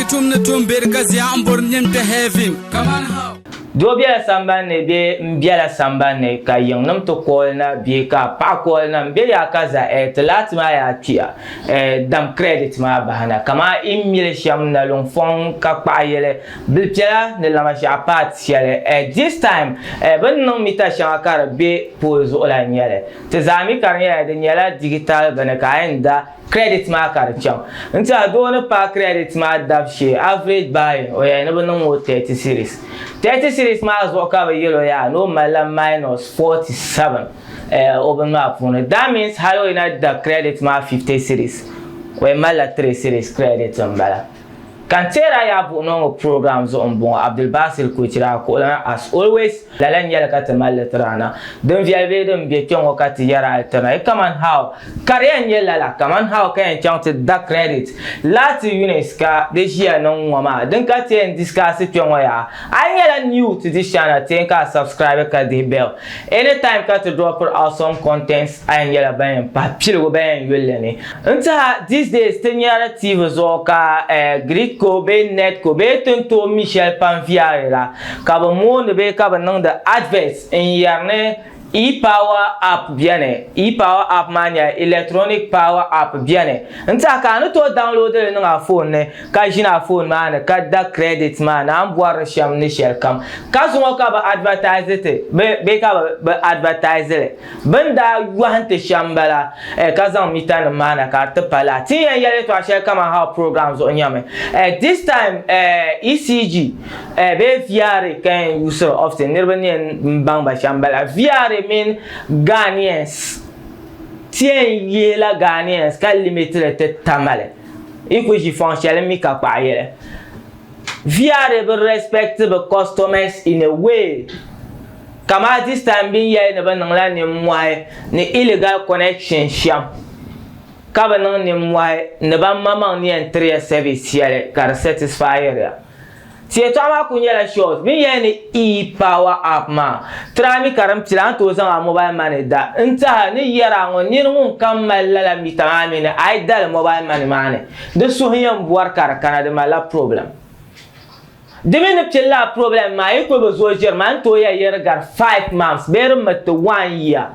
Arziki tum ni tum beri ka zia n bori nim kpɛ heaven. Kaman how? Doo bela sambani ni bee m bela sambani ni ka yiŋnim ti call na bee ka paɣa call na m be yaa ka za eh ti laati maa yaa kpiya eh dam credit maa bahi na kaman i mili shɛm naluŋ fɔŋ ka kpaɣi yɛli Bilpiɛla ni Lamashaɣu part shɛli eh this time eh bɛ ni niŋ mita shɛŋa ka di be pole zuɣu la n nyɛli ti zaa mi ka di nyɛla di nyɛla digital bini ka a yɛn da credit maa ka di chaŋ n tiɛha doo ni paai credit maa dabu shee average buying o yɛli ni bi niŋ o 30 series 30 series maa zuɣu ka bi yɛl o yaa ni o malila minus 47 eh, o bini maa puuni that means hali o yi na da credit maa 50 series o yɛn malila 3 series credit n bala. Ka n teeri a yaa buɣinɔ ŋɔ program zuɣu m-bɔŋɔ, Abdulbasir Kochira kuɣulana as always lala n-nyɛli ka ti mali li tiri a na. Din viɛli bee din be kpe ŋɔ ka ti yɛri a li tiri na. Yi kaman how ka di yɛn nyɛ lala, kaman how ka yɛn chaŋ ti da credit laati units ka di ʒiya niŋ ŋɔ maa. Din ka ti yɛn discuss kpe ŋɔ yaa. A yi nyɛla new to this channel, ti yɛn ka a subscribe ka dihi bell. Anytime ka ti dropiri awesome contents a yɛn nyɛla ban yɛn pahi piligu ban yɛn yuli li ni. N tiɛha these days ti nyari TV zuɣu ka Gridco bee Netco bee ti ni tooi mi shɛli pam VRA la ka bɛ mooni bee ka bɛ niŋdi adverts n yɛri ni e-power app beni. E-power app maa nyɛla electronic power app beni. N tiɛha ka a ni tooi download li niŋ a phone ni ka ʒini a phone maa ni ka da credit maa ni a ni bɔri di shɛm ni shɛli kam. Ka zuŋɔ ka bɛ advertise ti bee ka bɛ advertise li. Bɛ ni daa yɔhi ti shɛm m-bala eh, ka zaŋ mita nim maa na ka di ti pa laa. Ti ni yɛn yɛli yɛtɔɣa shɛli kaman how program zuɣu nyɛmi eh, this time eh, ECG eh, bee VRA ka yɛn usiri often niriba ni yɛn baŋ ba shɛm m-bala. VRA mini Ghanaians ti yɛn yihila Ghanaians ka limit li ti Tamale. Yi ku ʒi fɔŋ shɛli mi ka kpaɣi yɛli. VRA bi respect bɛ customers in a way. Kamaa this time bɛ ni yɛli ni bɛ niŋla nimmohi ni illegal connection shɛm ka bɛ niŋ nimmohi ni ban maŋmaŋ ni yɛn tiri ya service shɛli ka di satisfyiri ya. Ti yɛtɔɣa maa kuli nyɛla short, bɛ ni yɛli ni e-power app maa try mi ka din pili a ni tooi zaŋ a mobile money da n-tiɛha ni yɛri a ŋɔ niri ŋun kam mali lala mita maa mini a yi dali mobile money maa ni di suhu yɛn bɔri ka di kana di malila problem. Di mi ni pili lala problem maa yi kuli bi zooi ʒiri maa ni tooi ya yɛri gari 5 months bee di miri ti 1 year.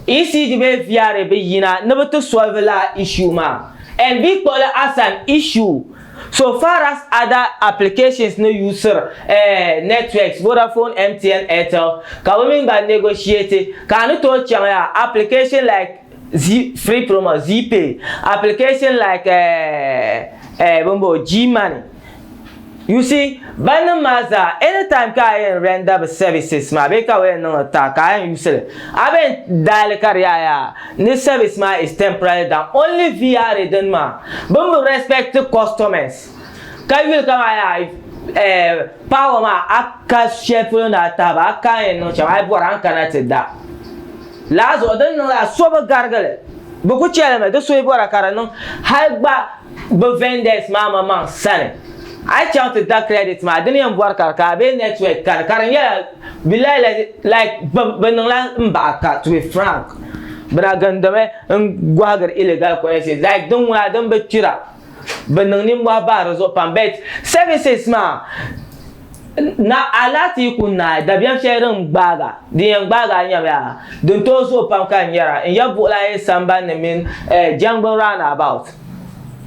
ECG bee VRA bi yina ni bi ti solve lala issue maa and bɛ kpuɣi li as an issue so far as other applications ni usiri eh networks Vodafone, MTN, Airtel ka bi mini gba negotiate ka a ni tooi chaŋ ya application like Z free promo, Zeepay, application like eh eh bimbo Gmoney. You see, ban nim maa zaa, anytime ka a yɛn render bi services maa bee ka bi yɛn niŋ li taai ka a yɛn use li, a bɛn dial ka di yaa yaa ni service maa is temporarily down. Only VRA dini maa, bɛ mi respect customers ka yuli ka maa yaa eh, power maa a ka shɛli polo ni a tahi ba, a ka a yɛn niŋ shɛm, a yi bɔri a ni kana ti da. Lala zuɣu din niŋ la so bi garigi li, bɛ ku chɛ li mi, di so yi bɔra ka di niŋ hali gba bɛ vendors maa maŋmaŋ sani. A yi chaŋ ti da credit maa, di ni yɛn bɔri ka di ka a bee network kani ka di nyɛla bilahi like bɛ niŋla m baɣa ka to be frank bɛ na gindimi n gɔhigiri illegal connections like din ŋuna din bi kpira bɛ niŋ nimmohi bahi di zuɣu pam but services maa na alaafee yi ku naai dabiɛm shɛli din gbaaga din yɛn gbaaga a nyɛmi yaa din tooi zooi pam ka n nyɛra n ya buɣila yi sambanni mini jɛngbuni round about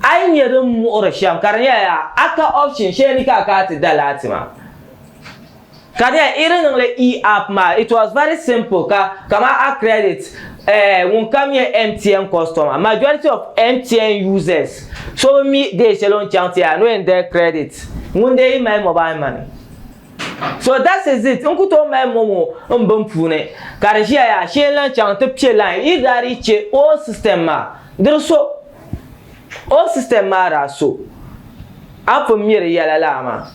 a yi nyɛ din muɣiri shɛm ka di nyɛla yaa a ka option shɛli ni ka a kana ti da laati maa Ka di yɛn iri niŋli e-app maa, it was very simple ka kaman a credit eh, ŋun kam nyɛ MTN customer, majority of MTN users so bi mi dee shɛli o ni chaŋ ti yaa ni o yɛn dali credit ŋun dee yi mali mobile money. So that is it, n ku tooi mali momo n bini puuni ka di ʒiya yaa shee n lan chaŋ ti piɛ line, yi daa dii che old system maa di di so. O system maa daa so a pun mi di yɛla laa maa.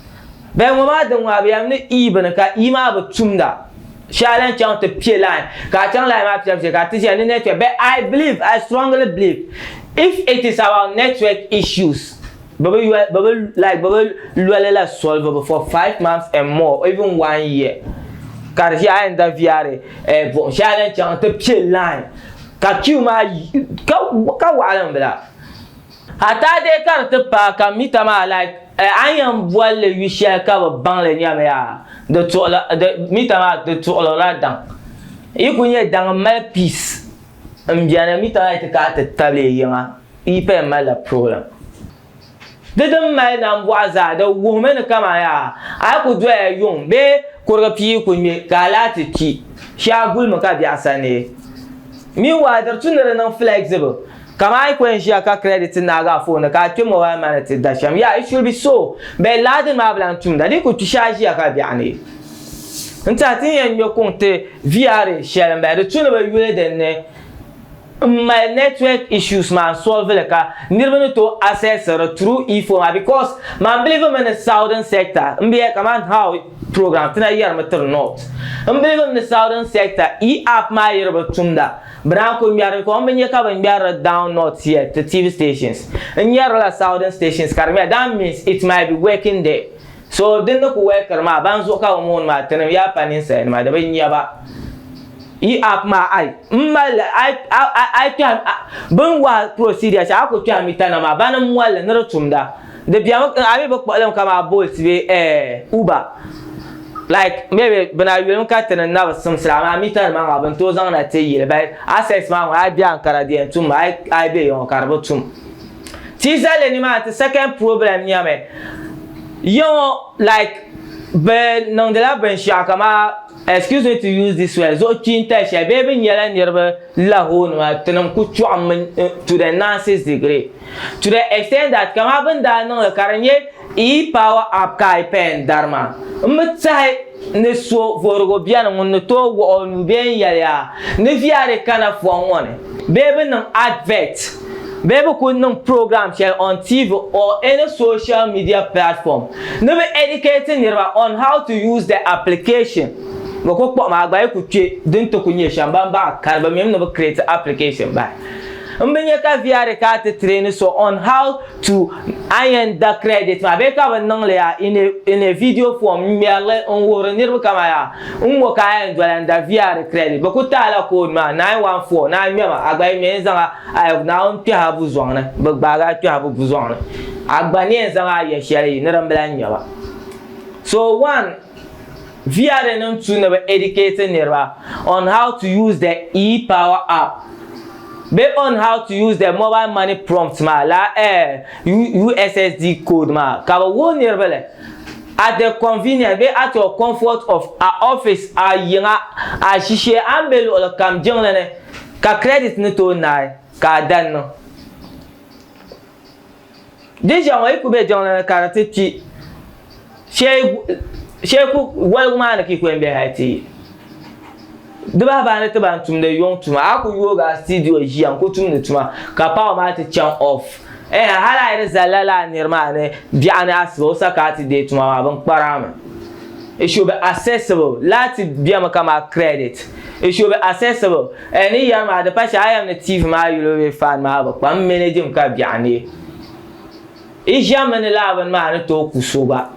Bɛn ŋɔ maa din ŋɔ a bi yɛm ni E bini ka E maa bi tumda. Shee a lan chaŋ ti piɛ line ka a chaŋ line maa piɛbu shee ka a ti ʒiya ni network but I believe, I strongly believe if it is about network issues bɛ bi yoli bɛ bi like bɛ bi loli la solve for 5 months and more even one year ka di ʒiya a yɛn da VRA eh buɣim shee a lan chaŋ ti piɛ line Ka queue maa ka waɣilim bila. Hataa dee ka di ti paai ka mita maa like. a ni yɛn boli li yu shɛli ka bi baŋ li nyɛmi yaa di tuɣila di mita maa di tuɣilila daŋ. Yi ku nyɛ daŋ m mali peace m beni mita maa yi ti kana ti tabili yiŋa yi pa yɛn malila problem. Di din mali nambɔɣu zaa di wuhimi ni kaman yaa a yi ku doya yuŋ bee kurigi pii ku ŋme ka a lahi ti kpi shee a gulimi ka biɛɣu sa neei. Meanwhile, di tu ni di niŋ flexible kaman a yi ku yɛn ʒiya ka credit naagi a phone ni ka a kpe mobile money ti da shɛm. Yeah, it should be so but lala dini maa bi lahi tumda. Di yi ku kpi shee a ʒiya ka biɛɣu neei. N tiɛha ti ni yɛn ŋme kuŋ ti VRA shɛli m-bala di tu ni bɛ yuli din ni M mali network issues maa n solve li ka niriba ni tooi access di through e-phone maa because man believe mi ni southern sector m bɛ kaman how program tina yɛrimi tiri north m believe mi ni southern sector e-app maa yi di bi tumda bɛ naan ku ŋmɛri because m bi nya ka bɛ ŋmɛri down north here ti TV stations n nyɛri la southern stations ka di ŋmɛra that means it might be working there So din ni ku wɛkiri maa ban zuɣu ka bɛ mooni maa tinim yaa pa ninsalinima di bi nya ba. Yi app maa ai m mali li ai ai kpɛhi bɛ ni wahi procedure shɛli a ku kpɛhi mitana maa bani m moli li ni di tumda di bemi a mi bi kpuɣi li mi kaman Bolt bee eh Uber like maybe bɛ na yulimi ka ti ni na bi simsi li amaa mita nima maa bɛ ni tooi zaŋ na ti yili but access maa ŋɔ a yi be Ankara di yɛn tummi a yi be ya ŋɔ ka di bi tum. Ti zali ni maa ti second problem nyɛmi yiŋɔ like bɛ niŋdila binshɛɣu kaman excuse me to use this word zuɣu kpiintali shɛli bee bɛ nyɛla niriba lahoonima tinim ku chɔɣimi to the nonsense degree to the extent that kaman bɛ ni daa niŋli ka di nyɛ e-power app ka a yi paya n-dari maa m bi tahi ni so vorigu beni ŋun ni tooi wuɣi o nuu bee n-yɛli ya ni VRA kana fɔŋ ŋɔ ni bee bɛ niŋ advert bee bɛ kuli niŋ program shɛli on TV or any social media platform ni bɛ educate niriba on how to use the application bɛ ku kpuɣimi a gba yi ku kpe din ti ku nyɛ shɛm ban baɣa kani bɛ mimi ni bɛ create application bahi m bi nya ka VRA ka a ti train so on how to a yɛn da credit maa bee ka bɛ niŋ li yaa in a in a video form n ŋmɛri li n wuhiri niriba kaman yaa n ŋɔ ka a yɛn doli n da VR credit bɛ ku ti a la code maa 914 ni a ŋmɛma a gba yi ŋmɛ n zaŋ a a Naawuni kpɛhi a buzɔŋ ni bɛ gbaagi a kpɛhi bɛ buzɔŋ ni a gba ni yɛn zaŋ a yɛ shɛli yi ni din bi lahi ŋmɛba so one VR nim tu ni bɛ educate niriba on how to use the e-power app bee on how to use the mobile money prompt maa la eh, USSD code maa ka bɛ wuhi niriba li at the convenience bee at your comfort of a office a yiŋa a ʒishee a ni be luɣili kam jiŋli ni ka credit ni tooi naai ka a da niŋ. Di ʒiya ŋɔ yi ku be jiŋli ni ka di ti kpi shee ku waligu maa ni ka yi ku yɛn be hali ti yi. Di bahi bahi ni ti ban tumdi yuŋ tuma a ku yoogi a studio ʒiya n ku tumdi tuma ka power maa ti chaŋ off eh hali a yi di zali lala a niri maa ni biɛɣu ni asiba o sa ka a ti deei tuma maa bin kpara mi. It should be accessible laati bemi kaman credit it should be accessible Eh ni yɛri maa di pa shɛli a yɛm ni TV maa yuli bee fan maa bi kpa m manage mi ka biɛɣu neei. I ʒɛmi ni lala bini maa ni tooi ku so gba.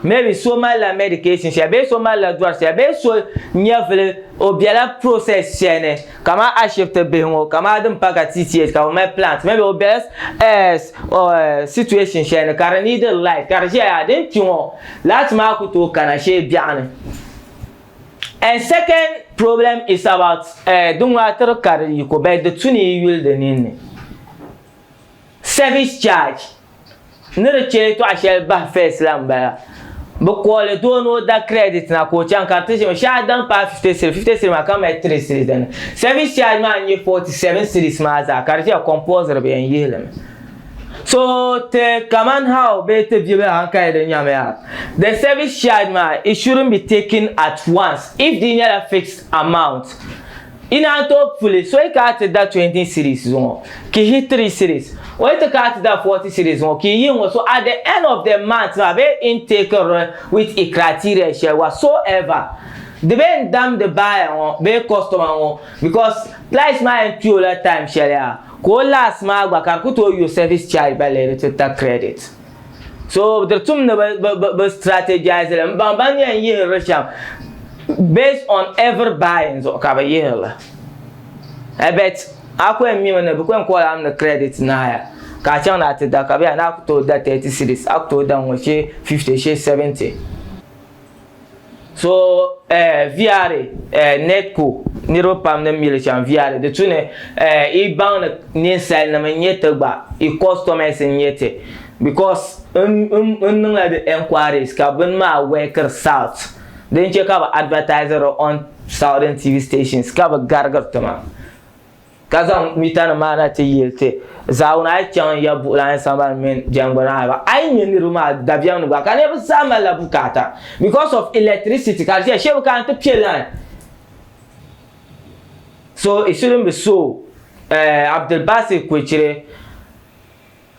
Maybe so malila medication shɛli bee so malila dɔri shɛli bee so nyɛvili o bela process shɛli ni kamani ashibiti bihi ŋɔ kamani din pa ka TTH ka bɛ mali plant maybe o bela eh situation shɛli ni ka di need light ka di ʒɛya yaa din kpi ŋɔ light maa ku tooi kana shee biɛɣu ni. And second problem is about eh, din ŋɔ a tiri ka di yiko but di tu ni yi yuli di ninni. Service charge ni di chɛ yɛtɔɣa shɛli bahi first la m-bala. Bɛ kooli doo ni o da credit na ka o chaŋ ka di ti ʒimi shee a daŋ paai 50 cedis, 50 cedis maa ka mali 3 cedis dini. Service charge maa n-nyɛ 47 cedis maa zaa ka di ʒiya compulsory bɛ yɛn yihi li mi. So ti kaman how bee ti bibi hankali di nyami yaa the service charge maa it shouldn't be taken at once if di nyɛla fixed amount i naan tooi puli so yi ka ti da 20 cedis zuŋɔ ki hi 3 cedis o yi ti ka ti da 40 cedis zuŋɔ ki yi ŋɔ so at the end of the month maa bee in take with i criteria shɛli whatsoever di bee n damdi buyer ŋɔ bee customer ŋɔ because price maa yɛn kpi o la time shɛli yaa Ka o last maa gba ka di ku tooi yo service charge ba lee di ti ta credit. So di tum ni bi strategize li m-baŋ ban yɛn yihiri li shɛm based on every buying zuɣu ka bi yihiri li. But a ku yɛn mimi ni bɛ ku yɛn call a mi ni credit naaya. Ka a chaŋ ni a ti da ka bɛ yaa ni a ku tooi da 30 cedis, a ku tooi da ŋ-ŋɔ shee 50 shee 70. So eh, VRA, eh, NEDCO, niriba pam ni mi li shɛm VRA, di tu ni eh, i baŋ ni ninsalinima n-nyɛ ti gba, i customers n-nyɛ ti because n, n, n niŋla di enquiries ka bini maa workiri south din che ka bɛ advertisiri on southern TV stations ka bɛ garigiri ti maa. Ka zaŋ mitanima maa na ti yili ti, Zaawuni a yi chaŋ n ya buɣilani sambani mini jɛŋgbuni ahiba, a yi nya niriba maa dabiɛm ni gba ka niriba zaa malila bukaata because of electricity ka di ʒiya shee bi kana ti pe line. So it shouldn't be so. Eh, Abdulbasir Kwechire.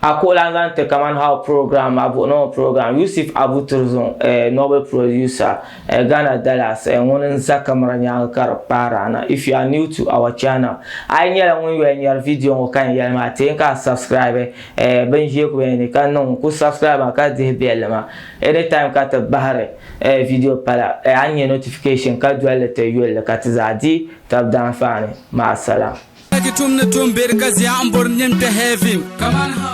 A kuɣu lan zaŋ ti kamani How program, a buɣi niŋ o program, Yusuf Abu Turzun, eh, Nobel producer, eh, Ghana Dallas, eh, ŋuni n za camera nyaaŋa ka di paari a na. If you are new to our channel, a yi nyɛla ŋun yoli nyari video ŋɔ ka n yɛli maa, teei ka a subscribe, eh, bin ʒee ku beni ni ka niŋ ku subscribe maa ka dihi belli maa. Anytime ka ti bahiri, eh, video pala, eh, a ni nya notification ka doli li ti yuli li ka ti zaa di tab daanfaani. Ma'asalam. Tum ni tum beri ka zia n bori nim kpɛ heaven.